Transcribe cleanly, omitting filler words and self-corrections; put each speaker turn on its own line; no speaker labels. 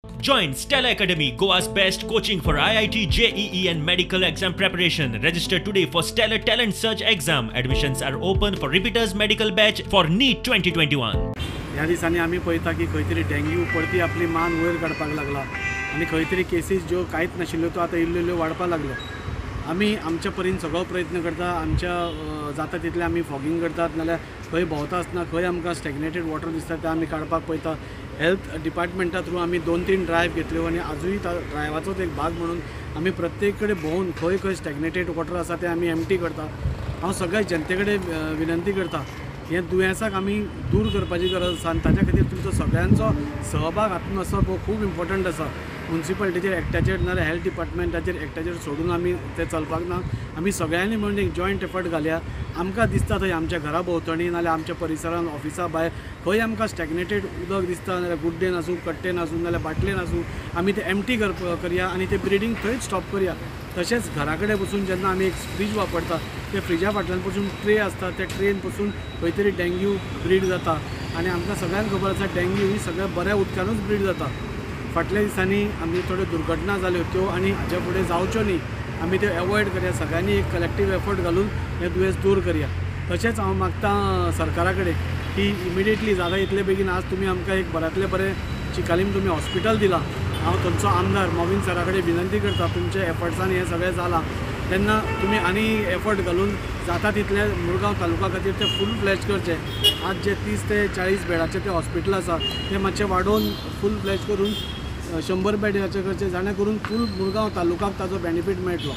Join Stella Academy, Goa's best coaching for IIT, JEE and medical exam preparation. Register today for Stellar Talent Search exam. Admissions are open for repeaters medical batch for NEET 2021.
ह्या दिसांनी आमी पळयता की खंय तरी dengue परती आपली मान वयर काडपाक लागला आनी खंय तरी केसीस ज्यो कांयच नाशिल्ल्यो त्यो आतां इल्ल्यो इल्ल्यो वाडपाक लागल्यो. आमी आमच्या परीन सगळो प्रयत्न करता, आमच्या जाता तितलें आमी फॉगिंग करतात, नाल्यार खंय भोंवता आसतना खंय आमकां स्टॅग्नेटेड वॉटर दिसता तें आमी काडपाक पळयता. हेल्थ डिपार्टमेंटा थ्रू आमी 2-3 ड्रायव्ह घेतल्यो आनी आजूय ड्रायव्हाचोच एक भाग म्हणून आमी प्रत्येक कडेन भोंवून खंय खंय स्टॅग्नेटेड वॉटर आसा तें आमी एम्प्टी करता. हांव सगळ्या जनते कडेन विनंती करता, हे दुयेंसाक आमी दूर करपाची गरज आसा आनी ताच्या खातीर तुमचो सगळ्यांचो सहभाग हातूंत आसप हो खूब इम्पॉर्टंट आसा. मुन्सिपालिटीचेर एकट्याचेर नाल्यार हेल्थ डिपार्टमेंटाचेर एकट्याचेर सोडून आमी तें चलपाक ना. आमी सगळ्यांनी म्हणून एक जॉयंट एफर्ट घालया. आमकां दिसता थंय आमच्या घरा भोंवतणी नाल्यार आमच्या परिसरान ऑफिसा भायर खंय आमकां स्टॅग्नेटेड उदक दिसता, नाल्यार गुड्डेन आसूं, कट्टेन आसूं, नाल्यार बाटलेन आसूं, आमी तें एम्प्टी करया आनी तें ब्रिडींग थंयच स्टॉप करया. तशेंच घरा कडेन बसून जेन्ना आमी एक फ्रीज वापरता त्या फ्रिजा फाटल्यान पसून ट्रे आसता, त्या ट्रेन पसून खंय तरी डेंग्यू ब्रीड जाता आनी आमकां सगळ्यांक खबर आसा डेंग्यू ही सगळ्या बऱ्या उदकानूच ब्रीड जाता. फाटल्या दिसांनी आमी थोड्यो दुर्घटना जाल्यो त्यो आनी हाच्या फुडें जावच्यो न्ही, आमी त्यो एवॉयड करया. सगळ्यांनी एक कलेक्टीव एफर्ट घालून हें दुयेंस दूर करया. तशेंच हांव मागता सरकारा कडेन की इमिडिएटली जाता इतले बेगीन आज तुमी आमकां एक बऱ्यांतलें बरें चिकालीम तुमी हॉस्पिटल दिलां. हांव थंयचो आमदार मोविन सरा कडेन विनंती करता, तुमच्या एफर्ट्सान हें सगळें जालां तेन्ना तुमी आनी एफर्ट घालून जाता तितलें मुरगांव तालुका खातीर तें फूल फ्लॅज करचें. आज जे 30 ते 40 बेडाचें तें हॉस्पिटल आसा तें मातशें वाडोवन फूल फ्लॅज करून 100 बेडाचें करचें, जाणें करून फूल मुरगांव तालुकाक ताजो बेनिफीट मेळटलो.